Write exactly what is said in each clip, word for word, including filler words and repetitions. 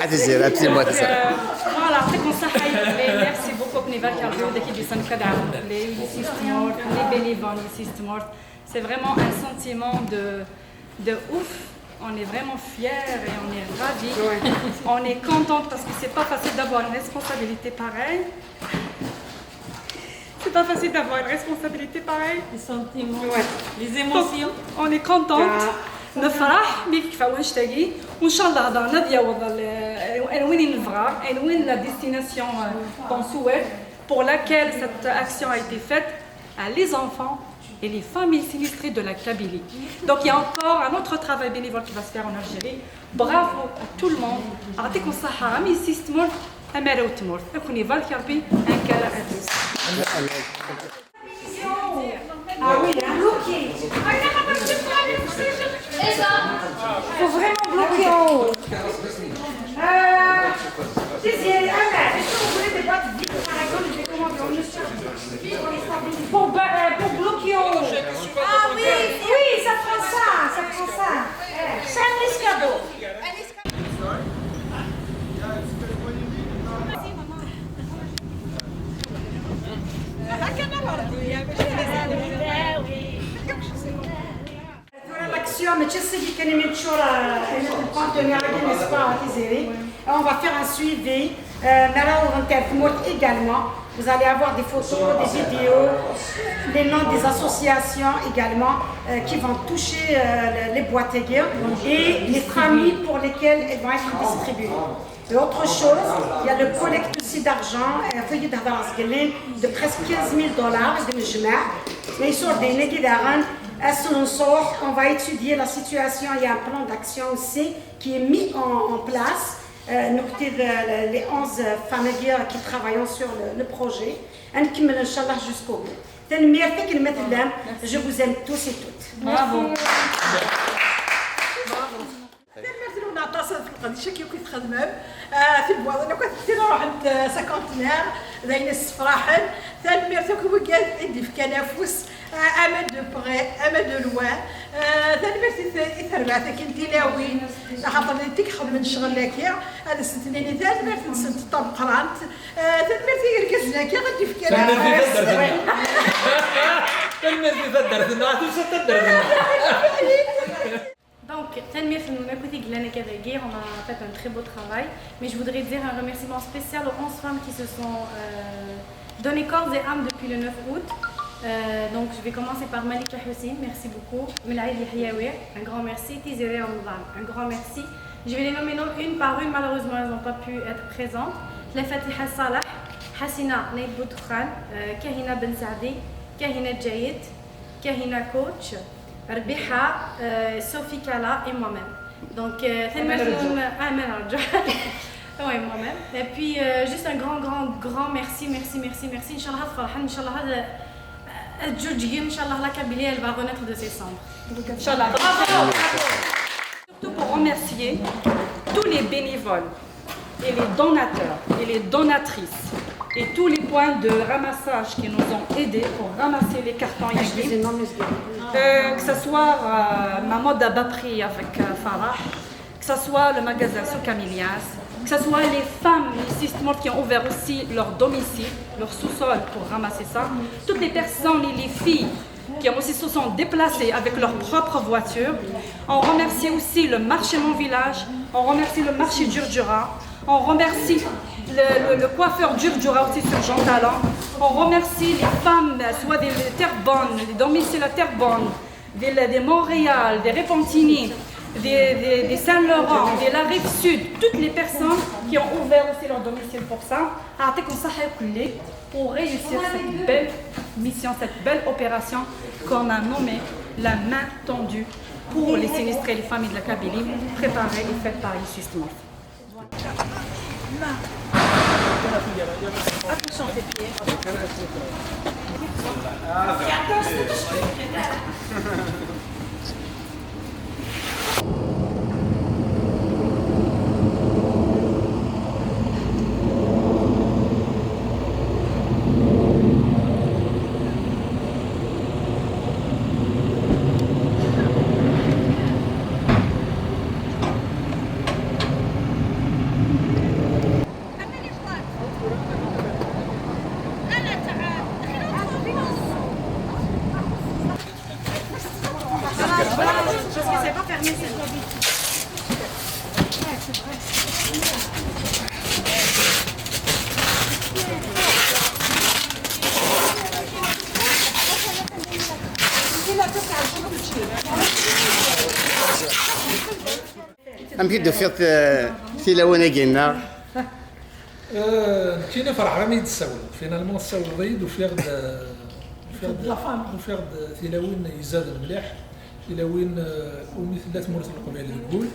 Tiziri, c'est moi, c'est ça. Voilà, يعطيكم الصحة يا بني. Merci beaucoup. كني بارك ربي وداك يدي سان كدعم les يسيستمورت, les bénévoles يسيستمورت. C'est vraiment un sentiment de, de ouf. On est vraiment fiers et on est ravis. On est contente parce que c'est pas facile d'avoir une responsabilité pareille. C'est pas facile d'avoir une responsabilité pareille. Les sentiments, Ouais. les émotions. On est contente. نفرح مي كيف واش تاقي وان شاء الله هذا نادي يوض وين نفغا وين la destination qu'on souhaite, pour laquelle cette action a été faite à les enfants et les familles sinistrées de la Kabylie. Donc il y a encore un autre travail bénévole qui va se faire en Algérie. Bravo à tout le monde. يعطيكم الصحة, عمي يسيستمورت, أمارة وتمورت. أكوني بارك ربي, un câlin à tous. Ah oui, hein, bloqué. Faut vraiment bloquer en haut. Euh, Désiré, Anna, est-ce que vous voulez des boîtes vides, par exemple, je vais commander en Australie pour les stabiliser, pour, ba- euh, pour bloquer en haut? Ah oui, oui, ça prend ça, ça prend ça. C'est un escabeau. Tura l'action, mačči ass-agi kan imi neččur, euh, le conteneur-agi, n'est-ce pas, Tiziri? Et on va faire un suivi. Euh, mi ara awḍent ar tmurt également. Vous allez avoir des photos, des vidéos, les noms des associations également euh, qui vont toucher euh, les boîtes à guerre et les familles pour lesquelles elles vont être distribuées. Et autre chose, il y a le collecte aussi d'argent, euh, feuille d'argent de presque quinze mille dollars de Mejma. Mais sur des Negidaran, à Sonsour, on va étudier la situation. Il y a un plan d'action aussi qui est mis en, en place. Euh, نكتب, euh, les onze familles qui travaillent sur le, le projet. نكمل إن شاء الله jusqu'au bout. تنميرتك المثلام. Je vous aime tous et toutes. Bravo. Tanemmirt-nwen aṭas ɣef leqdic-agi akk i txedmem. Ah, tiwwaḍin akk ad ttili ruḥent, ah, s akantinar, d ayen issefraḥen. Tanemmirt akk i wigad i d-ifkan afus, ah, ama de près, ama de loin. Ah, tanemmirt i t- i terbaɛt-agi n tilawin, axaṭer d nekk i ixedmen ccɣel-agi, ad asent-nini tanemmirt-nsent tameqqrant. Ah, tanemmirt i yergazen-agi i d-ifkan afus. Tanemmirt i taddart-nneɣ. Tusa taddart-nneɣ. Donc, tanemmirt-nwen akk i yellan akka dagi, on a fait un très beau travail, mais je voudrais dire un remerciement spécial aux onze femmes qui se sont euh, donné corps et âme depuis le neuf août. Euh, donc, je vais commencer par Malika Hussein, merci beaucoup. Melaïd Yahyaoui, un grand merci. Tiziri Ramadan, un grand merci. Je vais les nommer non- une par une, malheureusement, elles n'ont pas pu être présentes. Fatiha Salah, Hassina Naïd Boudkhan, euh, Kahina Ben Saadi, Kahina Djaït, Kahina Coach, Rabiha, euh, Sophie Kala et moi-même. Donc, euh, tanemmirt-nwen, Amal Arja. Oui, moi-même. Et puis, euh, juste un grand, grand, grand merci, merci, merci, merci. Inch'Allah, ad ferḥen, Inch'Allah, ad, ad ǧǧuǧgen, Inch'Allah, la Kabylie, elle va renaître de ses cendres. Inch'Allah. Bravo, bravo. Surtout pour remercier tous les bénévoles et les donateurs et les donatrices et tous les points de ramassage qui nous ont aidés pour ramasser les cartons Yankee. Euh, que ce soit euh, Mahmoud à bas prix avec euh, Farah, que ce soit le magasin Soukam Ilias, que ce soit les femmes ici qui ont ouvert aussi leur domicile, leur sous-sol pour ramasser ça, toutes les personnes et les filles qui aussi se sont déplacées avec leur propre voiture. On remercie aussi le marché Mon Village, on remercie le marché Djurdjura, on remercie le, le- le coiffeur Djurdjura aussi sur Jean Talon, on remercie les femmes, soit des Terrebonne, les domiciles à Terrebonne, des, des Montréal, des Repentigny, des, des- des Saint-Laurent, de la Rive Sud, toutes les personnes qui ont ouvert aussi leur domicile pour ça. يعطيكم الصحة الكل pour réussir cette belle mission, cette belle opération qu'on a nommée la main tendue pour les sinistrés et les familles de la Kabylie, préparée et faite par Isis North. Amek i d-tufiḍ, eh, tilawin-agi-nneɣ? Eh, nekkini ferḥeɣ imi i d-tessawleḍ. Finalement, tessawleḍ-iyi-d, ufiɣ-d, eh, ufiɣ-d, ufiɣ-d tilawin izaden mliḥ, tilawin, eh, umi tella tmurt n Leqbayel deg wul.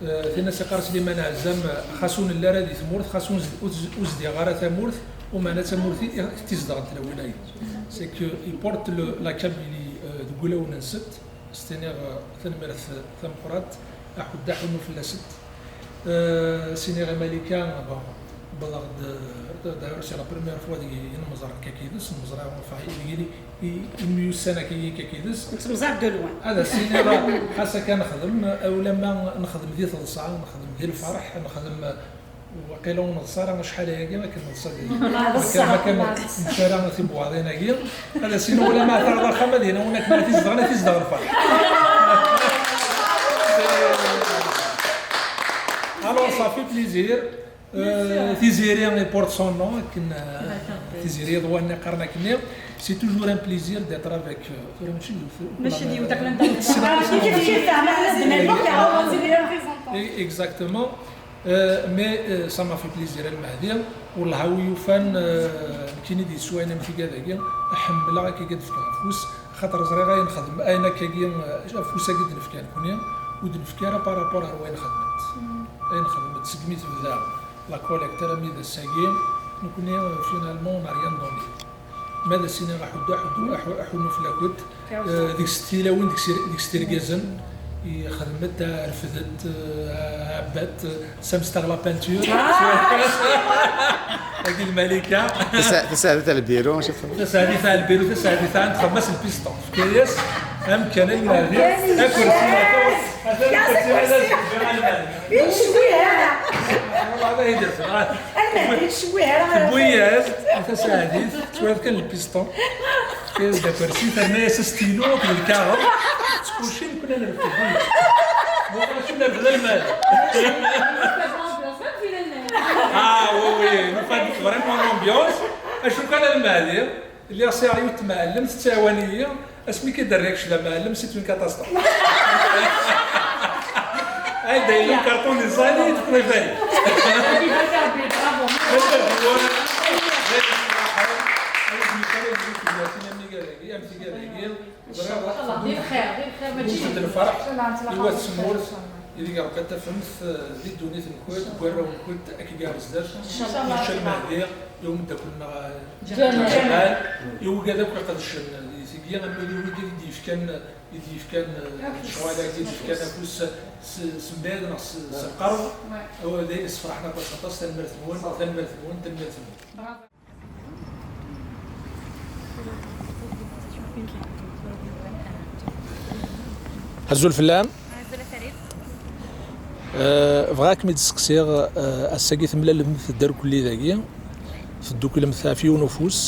Eh, tin as iqqar Sliman Ɛezzam, xas ur nelli ara di tmurt, xas ur nez-, ur nez-, ur zdiɣeɣ ara tamurt, umeɛna d tamurt i, i tizdeɣ n tlawin-agi. C'est que i porte le, la Kabylie, eh, deg wulawen-nsent. S-tiniɣ, eh, tanemmirt tameqqrant, aḥuddu aḥunnu fell-asent. Eh, s-iniɣ i Malika, bon, wwḍeɣ-d, eh, d'ailleurs, c'est la première fois deg i nemmẓer akka yid-s, nemmẓer, enfin, deg i, i, i myussan akka yid-s. Nettemẓar de loin. Ad as-iniɣ, xas akka nexdem, eh, ulamma nexdem di teḍsa, nexdem di lferḥ, nexdem, eh, waqila ur neḍsa ara acḥal ayagi akken neḍsa di. Neḍsa. Akken, akken nečča ara tibwaḍin-agi. Ad as-iniɣ ulamma ata ɣer axxam ad yini win akken ara t-izedɣen, ad t-izdeɣ lferḥ. Alors, ça fait plaisir. Euh, Tiziri i porte son nom, akken, euh, Tiziri Iḍwan i qqaren akkenni. C'est toujours un plaisir d'être avec, euh, tura mačči d yiwet, mačči d yiwet, aql-aɣ d kif kif, ma ḥna d Malika. Exactement. Euh, mais, euh, ça m'a fait plaisir, a Lmehdi. Wellah, a wi yufan, euh, nekkini d yeswayen am tigad-agi, ḥemmleɣ akka ad d-fkeɣ afus, xaṭer ẓriɣ ayen xedm-, ayen akkagi, euh, afus-agi d-nefka nekni, ur d-nefki ara par rapport ar wayen xedment. Ayen xedment segmi tebda la collecte armi d ass-agi, nekni, euh, finalement, on n'a rien donné. Ma d as-iniɣ aḥuddu, aḥuddu, aḥu-, aḥunnu fell-akent. Euh, deg-s tilawin, deg-s ir-, deg-s irgazen, i xedmet, refdet, euh, ɛebbat, euh, samset-aɣ la peinture. Agi d Malika. Tasa-, tasaɛdit ar lbiru, cuf. Tasaɛdit ar lbiru, tasaɛdit ar nexdem-as lpiston. Tefka-yas amkan a Lmehdi, akersi, ata, ata akersi, ata akersi. Ur yettcewwil ara. Wallah, ma yi-d-rfed. Almehdi ur yettcewwil ara. Tewwi-yas-d tasaɛdit, tettwafka lpiston. Tefka-yas-d akersi, terna-yas astilu akked lkaɣeḍ. Ttkucin, kunna nerfed. Muqel acu nerfed a Lmehdi. Ah, oui, oui, nufa-d vraiment l'ambiance. Acu kan a Lmehdi. Lliɣ sɛiɣ yiwet tmɛellemt tettɛawan-iyi, asmi k-id-rriɣ kečč d amɛellem, c'est une catastrophe. Anda yella ukarṭun di ẓẓali, teṭṭef ifay. Bravo. Am tigad-agi, am tigad-agi. Inchallah, di lxir, di lxir, mačči d lferḥ i wat tmurt, ideg Rebbi ad tafemt, eh, di ddunit-nkent, deg warraw-nkent, ad k-yerr zdat. Inchallah. Inchallah Mehdi, i umeddakel-nneɣ, eh, Ǧamal. Ǧamal, i wigad akk iqedcen di tigi, am wigi i d-yefkan, i d-yefkan, eh, lecɣal-agi, i d-yefkan afus s, s mebɛid neɣ s, s lqerb. Wa d ayen yessefraḥen aṭas, aṭas. Tanemmirt-nwen, tanemmirt-nwen, tanemmirt-nwen. Azul fell-am. Azul a Farid. Eh, bɣiɣ ad kem-id-sseqsiɣ, eh, ass-agi temlalem teddarkuli dagi, tedduklemt ɣef yiwen ufus,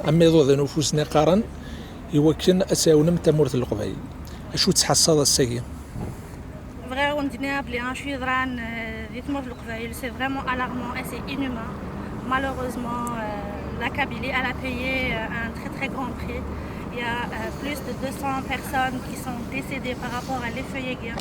am iḍudan ufus-nni qqaren, i wakken ad tɛawnem tamurt n Leqbayel. Acu tettḥassaḍ ass-agi? Bɣiɣ ad wen-d-iniɣ belli acu yeḍran, euh, di tmurt n Leqbayel, c'est vraiment alarmant et c'est inhumain. Malheureusement, euh, la Kabylie, elle a payé, euh, un très, très grand prix. Il y a, euh, plus de deux cents personnes qui sont décédées par rapport à les feuillets.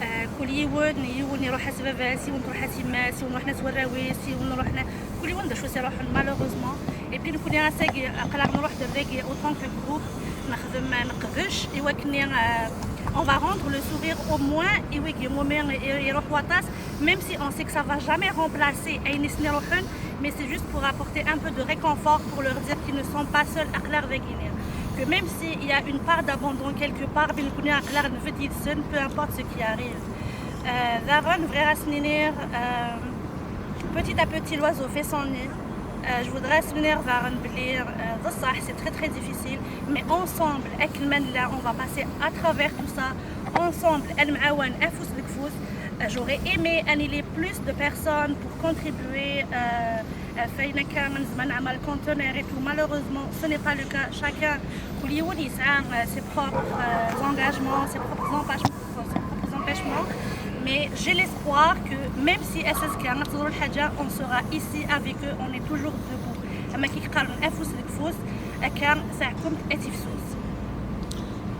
Euh, kul yiwen, yiwen iruḥ-as baba-s, yiwen truḥ-as yemma-s, yiwen ruḥen-as warraw-is, yiwen ruḥen, kul yiwen d acu s-iruḥen, malheureusement. Et puis, nekkni ass-agi, aql-aɣ nruḥ-d ar dagi, autant que groupe, nexdem, neqdec, i wakken, euh, on va rendre le sourire au moins i wigi umi i-, iruḥ waṭas, même si on sait que ça va jamais remplacer ayen i sen-iruḥen, mais c'est juste pour apporter un peu de réconfort, pour leur dire qu'ils ne sont pas seuls, aql-aɣ dagini. Que même s'il y a une part d'abandon quelque part, mais nekkni aql-aɣ nbedd yid-sen, peu importe ce qui arrive. Euh, daɣen, bɣiɣ ad sen-iniɣ, euh, petit à petit, l'oiseau fait son nid. Euh, je voudrais souligner daɣen belli, euh, d ṣṣeḥ, c'est très, très difficile, mais ensemble, akken ma nella, on va passer à travers tout ça. Ensemble, ad nemɛawan afus deg ufus. Euh, j'aurais aimé annihiler plus de personnes pour contribuer, euh, euh, ɣef wayen akka nezmer ad nɛmel, conteneurs et tout. Malheureusement, ce n'est pas le cas. Chacun, kul yiwen yesɛa, euh, ses propres, euh, engagements, ses propres engagements, ses propres Franchement, mais j'ai l'espoir que même si S S K غتضرو الحاجة, on sera ici avec eux, on est toujours debout. أما كي يقارن أفوس ديك فوس, أكا ساعكم تأتي فسوس.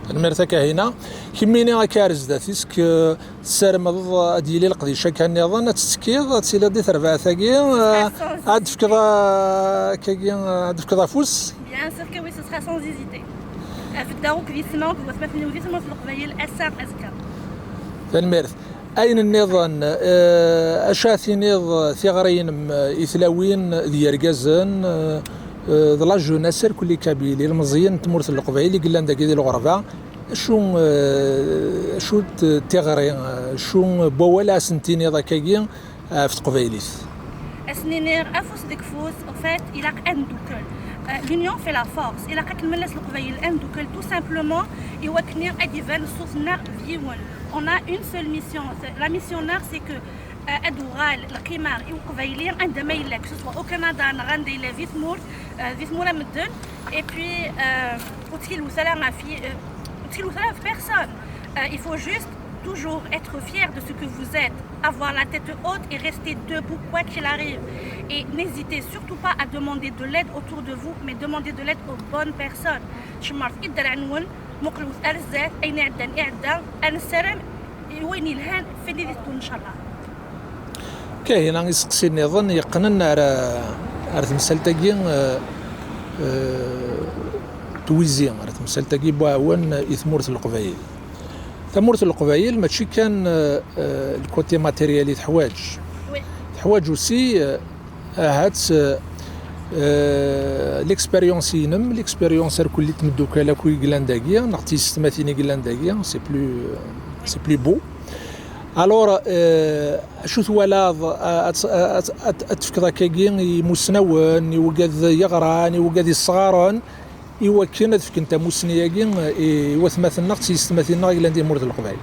Tanemmirt a Kahina. Kemmini akka ar zdat, est-ce que tessarmeḍ ad yili leqdic akka nniḍen, ad tettekkiḍ, ad tiliḍ di terbaɛt-agi, eh, ad d-tefkeḍ, eh, akkagi, eh, ad d-tefkeḍ afus? Bien sûr que oui, ce sera sans hésiter. Af ddaw deg yisem-nneɣ, deg watmaten-nneɣ, di tmurt n Leqbayel, ass-a, azekka. Tanemmirt. Ayen nniḍen, eh, acu ara tiniḍ tiɣri-inem, eh, i tlawin d yergazen, eh, eh, d la jeunesse irkelli kabyle, ilmeẓyen n tmurt n Leqbayel i yellan dagi di lɣerba, acu, eh, acu d tiɣri, eh, acu n wawal ara sen-tiniḍ akkagi, eh, ɣef teqbaylit? Ad sen-iniɣ afus deg ufus, en fait, ilaq ad ndukkel. Euh, l'union fait la force. Ilaq ad nmel-as Leqbayel ad ndukkel, tout simplement, i wakken ad iban ṣṣut-nneɣ d yiwen. On a une seule mission. C'est- La mission-nneɣ, c'est que, euh, ad uɣal lqima i uqbayli anda ma yella, que ce soit au Canada neɣ anda yella di tmurt, euh, di tmura medden. Et puis, euh, ur ttkilut ara ɣef yi-, euh, ur ttkilut ara ɣef personne. Euh, il faut juste toujours être fier de ce que vous êtes, avoir la tête haute et rester debout quoi qu'il arrive. Et n'hésitez surtout pas à demander de l'aide autour de vous, mais demandez de l'aide aux bonnes personnes. Cemmṛet idderɛen-nwen, muqlet ar zdat, ayen iɛeddan iɛedda, ad nessaram i wayen yelhan, fini di ddunit, inchallah. Kahina, iseqsi nniḍen yeqqnen ar, ar temsalt-agi, eh, eh, twizi, ar temsalt-agi n uɛawen i tmurt n Leqbayel. Tamurt n Leqbayel mačči kan, eh, eh, le côté matériel i teḥwaǧ. Oui. Teḥwaǧ aussi, eh, ahat, eh, eh, l'expérience-inem, l'expérience irkelli n tmeddukal akk i yellan dagi, neɣ d tiyessetmatin i yellan dagi, c'est plus, c'est plus beau. Alors, eh, acu twalaḍ, eh, ad, ad, ad, ad tefkeḍ akkagi i imusnawen, i wigad yeɣran, i wigad yesɣaren, i wakken ad fken tamussni-agi i watmaten-nneɣ d tiyessetmatin-nneɣ i yellan di tmurt n Leqbayel?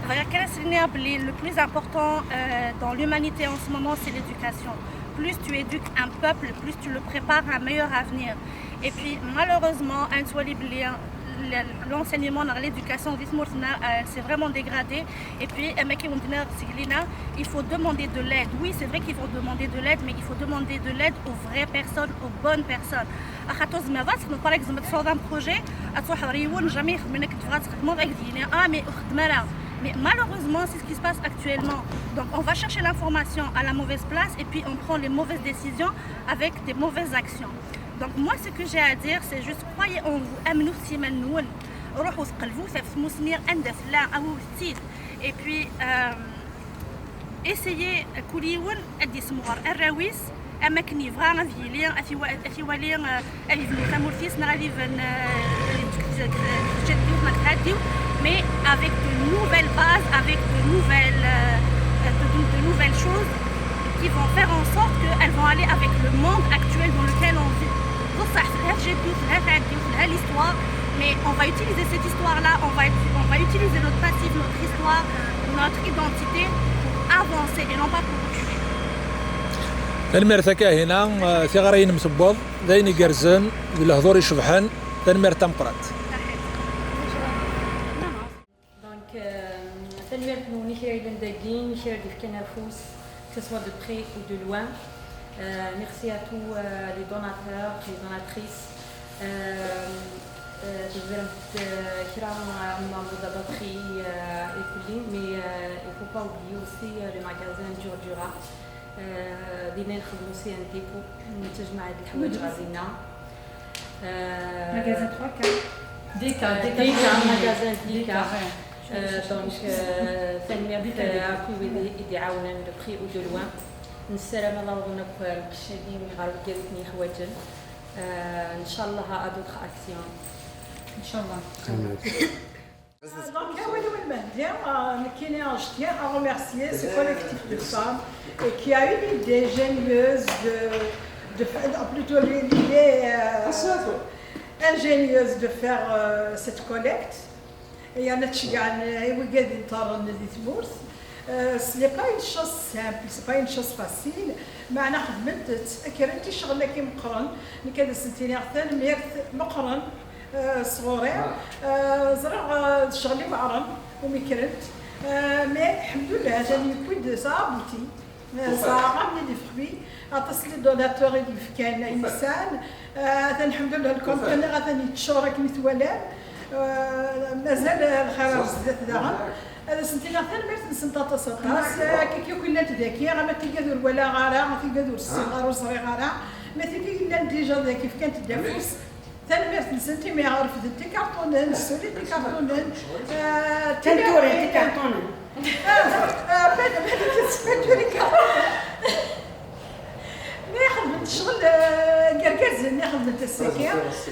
Bɣiɣ kan ad s-iniɣ belli le plus important, euh, dans l'humanité en ce moment, c'est l'éducation. Plus tu éduques un peuple, plus tu le prépares à un meilleur avenir. Et puis, malheureusement, ad nettwali belli l-, l'enseignement, l'éducation di tmurt-nneɣ, euh, s'est vraiment dégradée. Et puis, euh, am akken i wen-d-nniɣ seg lina, il faut demander de l'aide. Oui, c'est vrai qu'il faut demander de l'aide, mais il faut demander de l'aide aux vraies personnes, aux bonnes personnes. Axaṭer ur tezmireḍ ad txedmeḍ, par exemple, ad tesɛuḍ un projet, ad truḥeḍ ɣer yiwen, jamais yexdem akken tebɣa ad txedmeḍ, ad k-d-yini, ah, mais ur xeddem ara. Mais malheureusement, c'est ce qui se passe actuellement. Donc, on va chercher l'information à la mauvaise place et puis on prend les mauvaises décisions avec des mauvaises actions. Donc, moi, ce que j'ai à dire, c'est juste croyez en vous, aminet s yiman-nwen, ruḥet qellbet ɣef tmussni anda tella, awit-tt-id. Et puis, euh, essayez, kul yiwen ad d-yessemɣer arraw-is, am akken yebɣa ad yili, ad t-iwa-, ad t-iwali, eh, ad yebnu tamurt-is, neɣ ad iban, eh, deg, deg, deg tjaddit neɣ tɛaddiwt, mais avec de nouvelles bases, avec de nouvelles, eh, de, de, de nouvelles choses qui vont faire en sorte qu'elles vont aller avec le monde actuel dans lequel on vit. بصح في الهاف جدو، في الهاف عدي، في الهاف l'histoire, mais on va utiliser cette histoire-là, on va, on va utiliser notre passif, notre histoire, notre identité pour avancer et non pas pour reculer. Tanemmirt a Kahina, eh, tiɣri-inem tewweḍ, d ayen igerrzen, d lehdur icebḥen. Tanemmirt tameqqrant. Donc, euh, tanemmirt-nwen i kra yellan dagi, i kra d-yefkan afus, que ce soit de près ou de loin. Euh, merci à tous, euh, les donateurs, les donatrices. Euh, euh, tezremt, euh, kra, euh, membre de la batterie, euh, irkelli, mais, euh, il faut pas oublier aussi, euh, le magasin Djurdjura. Euh, dinna i nxeddmu aussi un dépôt, nettejmaɛ d lḥwayeǧ ɣer dinna. Magasin trois K. D K, Euh, D K, D K, magasin D K. D K, ouais. Euh, donc, euh, tanemmirt, euh, akk i wid i d-iɛawnen de près ou de loin. Nessaram ad awḍen akk, euh, lkecc-agi ɣer wigad i ten-yeḥwaǧen. Euh, ncallah à d'autres actions. Inchallah. Donc, Awel Welmehdi, euh, nekkini, je tiens à remercier ce collectif de femmes et qui a eu l'idée génieuse de, de faire, plutôt l'idée, euh, ingénieuse de faire, euh, cette collecte. Et أنا تشجعني وقاعدين نطرن دي تمورث. Euh, ce n'est pas une chose simple, c'est pas une chose facile. Mais أنا خدمت أكرنتي شغل كي مقرن، نكاد سنتيني عثان ميرث مقرن. آه، صغوري. آه، زرع، آه، شغلي وعرم وميكرنت. Euh, mais, alḥemdullah, atan yewwi-d s abouti. Ẓẓaɣ am les fruits, aṭas n les donateurs i d-yefkan ayen sɛan. Ah, atan, alḥemdullah, lkontenir atan yettcur akken i twalam. Ah, mazal lxir ar zdat daɣen. Ad asent-iniɣ tanemmirt-nsent aṭas, aṭas. Ah, kiki akk llant daki, ama tigad ur walaɣ ara, tigad ur ssineɣ ara, ur ẓriɣ ara. Ma tigi llant déjà daki, fkant-d afus. Tanemmirt-nsent imi refdent ikarṭunen, ssullint ikarṭunen. Ah, Tanturin, tikarṭunin. Ah, ah, bad, bad, bad, bad, bad, bad. Mi xedment ccɣel, ah, n yergazen, mi xedment ass-agi,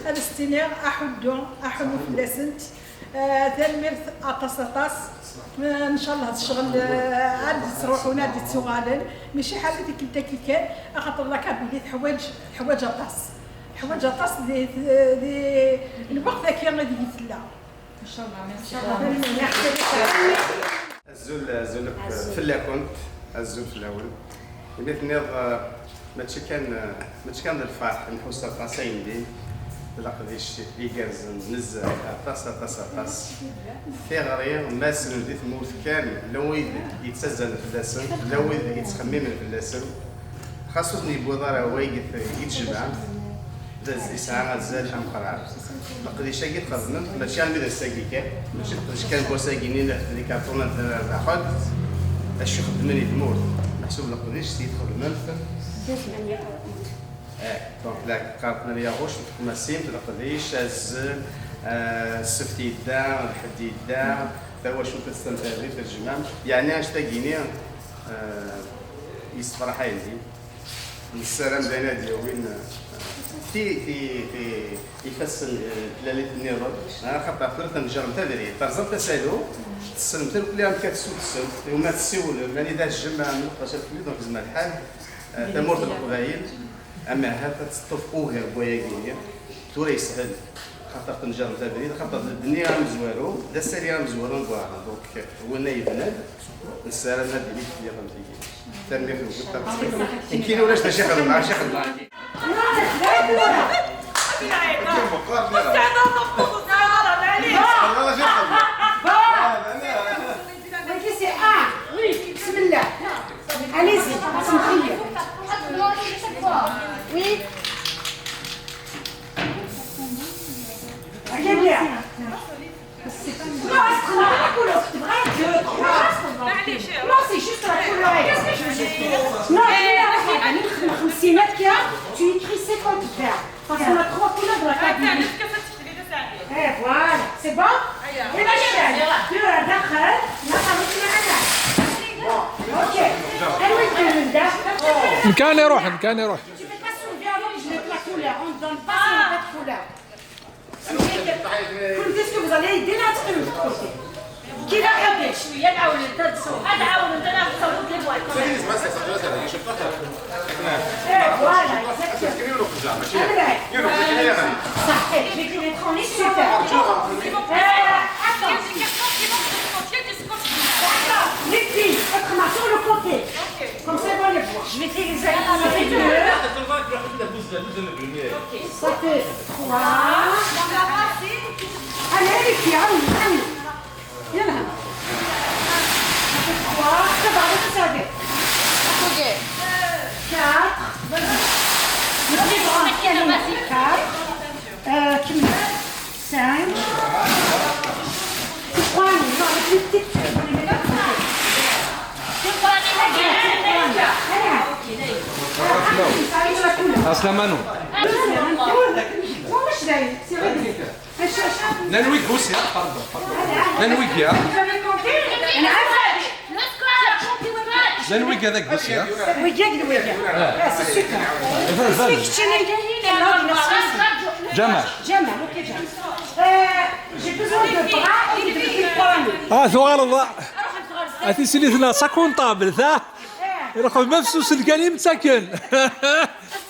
ad as-tiniɣ aḥuddu, aḥunnu fell-asent. Ah, tanemmirt aṭas, aṭas. Ah, ncallah d ccɣel, ah, ad d-ttruḥun, ad d-ttuɣalen. Mačči ḥala tikkelt akka kan, axaṭer la Kabylie teḥwaǧ, teḥwaǧ aṭas. Teḥwaǧ aṭas di, di lweqt-agi ideg tella. Ncallah, merci. Azul, azul akk fell-akent, azul fell-awen. Imi tenniḍ, eh, mačči kan, eh, mačči kan d lferḥ, nḥuss aṭas ayendin, d leqdic igerrzen nezzeh, aṭas, aṭas, aṭas. Tiɣri, massen di tmurt kan, llan wid yettazzalen fell-asen, llan wid yettxemmimen fell-asen. Xas ur ten-yewwiḍ ara wayeg t-, i d-tjemɛemt, d az-, yesɛa azal ameqqran. Leqdic-agi txedmemt, mačči armi d ass-agi kan, mačči leqdic kan n wass-agi-nni, d lkarṭunan d daxel, acu xeddmen i tmurt. Meḥsub leqdic s i txedmemt. Eh, donc, la qqaren tmanya ɣuc, txemmasim, leqdic, azzel, eh, ssebt yedda, lḥedd yedda, tawacult ad testenfad di tejmamt. Yeɛni, anect-agi-nni, eh, yessefraḥ ayendin. Nessaram d ayen ad d-yawin, eh, ti-, ti-, ti-, ifassen, eh, tlalit nniḍen, eh, axaṭer tura tnejjremt abrid, terẓamt asalu, tessnemt irkelli amek ad tessudsemt, iwumi ad tessiwlem, anida tjemɛem, nuqac ad fell-i, donc, zmer lḥal, eh, tamurt n Leqbayel, amahat ad teṭṭef ugar n wayagi-nni, tura yeshel. Xaṭer tenǧerremt abrid, xaṭer d ddnir amezwaru, d asali amezwaru n Buɛra. Donc, winna yebnan, nessaram ad d-tili tefliqemt-agi. Tanemmirt-nwen, tanemmirt. Nekkini ulac d acu i xedmeɣ, acu i xedmeɣ. Allez-y, سمحي لي. Oui. Regarde bien. Non, c'est la couleur. Non, c'est juste la couleur. Non, خمسينات كده, tu écris cinquante vert. Parce qu'on a trois couleurs dans la cabine. Eh, voilà, c'est bon. Et la chaîne, deux à داخل, نخرج معنا. Ok. Allez, oui, كان يروح, كان يروح. Tu peux pas soulever avant que je mette la couleur. On ne donne pas si on n'a pas de couleur. كنت اسكو vous allez aider là, tu peux me côté. كي لا حبيت شويه نعاون انت تصور، نعاون انت نعاون تصور لي بوايت. ايه، voilà, exactement. صحيح, je vais mettre en liste, super. Euh, attends. D'accord. Les filles, autrement, sur le côté. Comme ça, on va les voir. Je vais essayer de les aligner. Ça fait trois. Allez, les filles, allez, allez. يلا. Ça fait trois. Ça va, ça va. Ok. Quatre. Le plus grand, quatre. Euh, كمل. Cinq. C'est trois, non, avec les petites, tu peux les mettre à côté. Allez, allez. Allez, allez. Avec la couleur. عسلامة نو. واش داير؟ C'est réglé. اش، اش؟ L'anwa i d Goussière, pardon, pardon. L'anwa i d Goussière. انا عارفه. L'anwa i d Goussière. وياك وياك. اه، c'est super. جمال. جمال، اوكي، جمال. آه، j'ai besoin de bras et de, de poignets. اه، ثوغ الضاع. اتي سليتنا ساكون طابل ثا. يروح ما فسوس الكريم تاكن.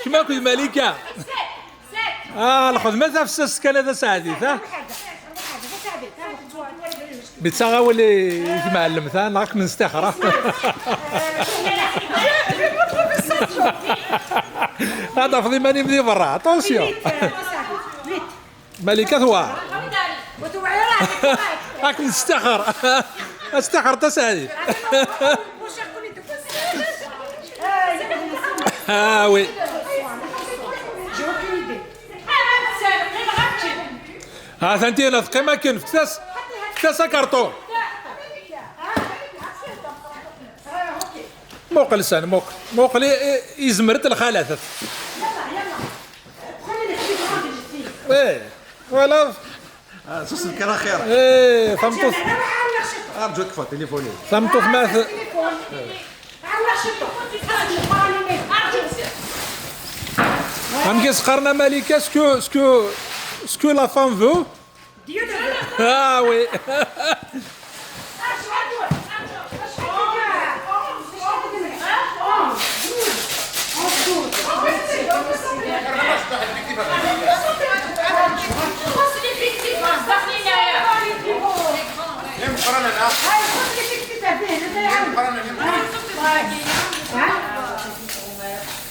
كما كنت مليكه. Ah, lxedma tafessast kan a taseɛdit, ha? Mi d taɣawla i tmɛellemt, ha? Neɣ ad kem-nestixer, ha? Ad tafeḍ iman-im di berra, attention! Malika tewɛer. Ad kem-nestixer. Ad testaxreḍ a Saɛdi. Ah oui. Ha tanti la teqqim akken, fket-as, fket-as akarṭun. Muqel san, muqel, muqel i, i, izmer-d lxalat. Eh, voilà. Ah, sus lkar axir. Eh, tameṭṭut. Arǧu ad kfeɣ tilifun-iw. Tameṭṭut ma t-, amek i s-qqaren a Malika, ce que, ce que, ce que la femme veut? Ah oui.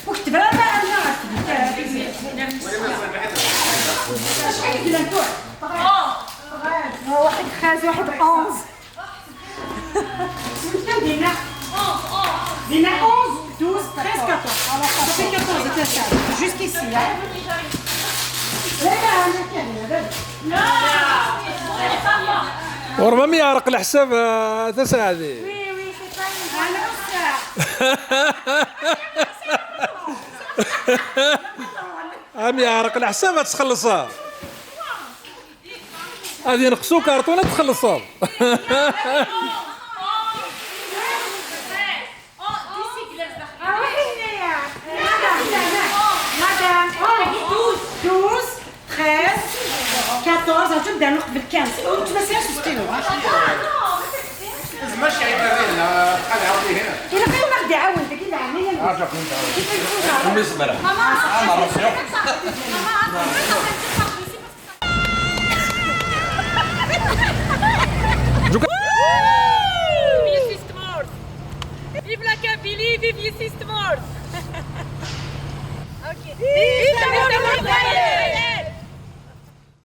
وكتب لها بقى أنا. شحال ديال الكوع؟ واحد خمسة، واحد onze. دينا، دينا onze, douze, treize, quatorze. Alors, ça fait quatorze, jusqu'ici, hein. لا، لا، أنا كامل، لا. وربما يعرق الحساب، آه، تساعدي. Oui, oui, c'est pas une أنا بصح. عم يعرق الحساب، تخلصها. غادي ينقصوا كرتونه تخلصوا. Madame, douze, treize, quatorze, هاتو نبدا نقبل كامل. وانت ما سيرش ستيلو. زعما شي عيب عليه، لا، بقى يعاود لي هنا. الا كان غادي يعاون داك اللي عاملين. عرفت كنت عاود. كيف يكون؟ ماما، ماما، ماما.